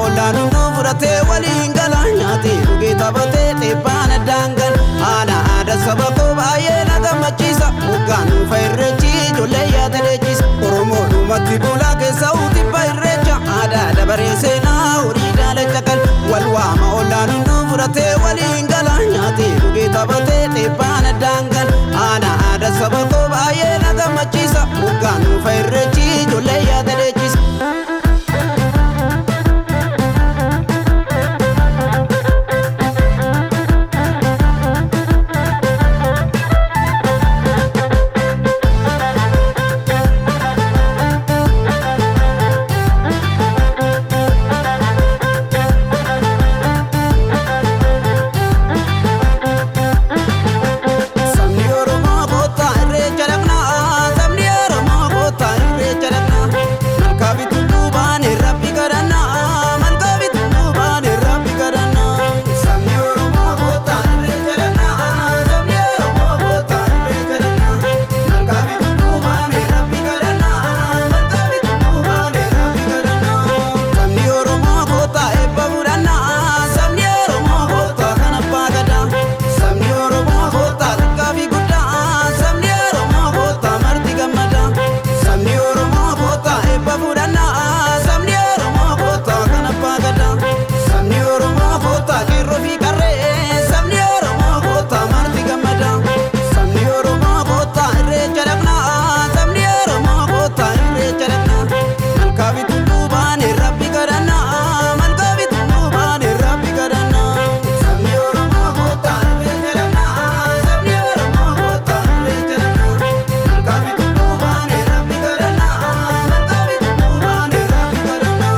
Ollaan hunduu fudhatee waliin gala, nyaatee dhugee taphatee teephaan addaan gala. Haala aadaa saba koo baay'ee na gammachiisa. Hoggaan dhufa irreechi ijoollee yaada leenjisa. Oromoo dhumatti bulaa keessa utibba irreecha. Aadaa dabaree seenaa horii daalacha kan wal waama ollaan hunduu fudhatee waliin gala, nyaatee dhugee taphatee teephaan addaan gala. Haala aadaa saba koo baay'ee na gammachiisa. Hoggaan dhufa irreechi ijoollee yaada leenjisa. Sabni Oromoo kottaa irreecha dhaqnaa. Sabni Oromoo kottaa irreecha dhaqnaa. Malkaa bituu baanee rabbi kadhannaa. Malkaa bituu baanee rabbi kadhannaa. Sabni Oromoo kottaa irreecha dhaqnaa. Sabni Oromoo kottaa irreecha dhaqnaa. Malkaa bituu baanee rabbi kadhannaa. Malkaa bituu baanee rabbi kadhannaa. Sabni Oromoo kottaa eebba fudhannaa. Sabni Oromoo kottaa kan abbaa gadaa. Sabni Oromoo kottaa xiqqaa fi guddaa. Sabni Oromoo kottaa marti gammadaa. Sabni Oromoo kottaa eebba fudhannaa. Sabni Oromoo kottaa kan abbaa gadaa. Sabni Oromoo kottaa qeerroo fi qarree. Sabni Oromoo kottaa marti gammadaa. Sabni Oromoo kottaa irreecha dhaqnaa. Sabni Oromoo kottaa irreecha dhaqnaa. Malkaa bituu baanee rabbi kadhannaa. Malkaa bituu baanee rabbi kadhannaa. Sabni Oromoo kottaa irreecha dhaqnaa. Sabni Oromoo kottaa irreecha dhaqnaa. Malkaa bituu baanee rabbi kadhannaa. Malkaa bituu baanee rabbi kadhannaa.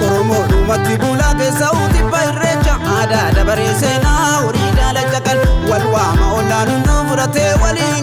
Oromoo dhumatti bulaa keessa utibba irreecha. Aadaa dabaree seenaa horii daalacha kan wal waama ollaan hunduu fudhatee waliin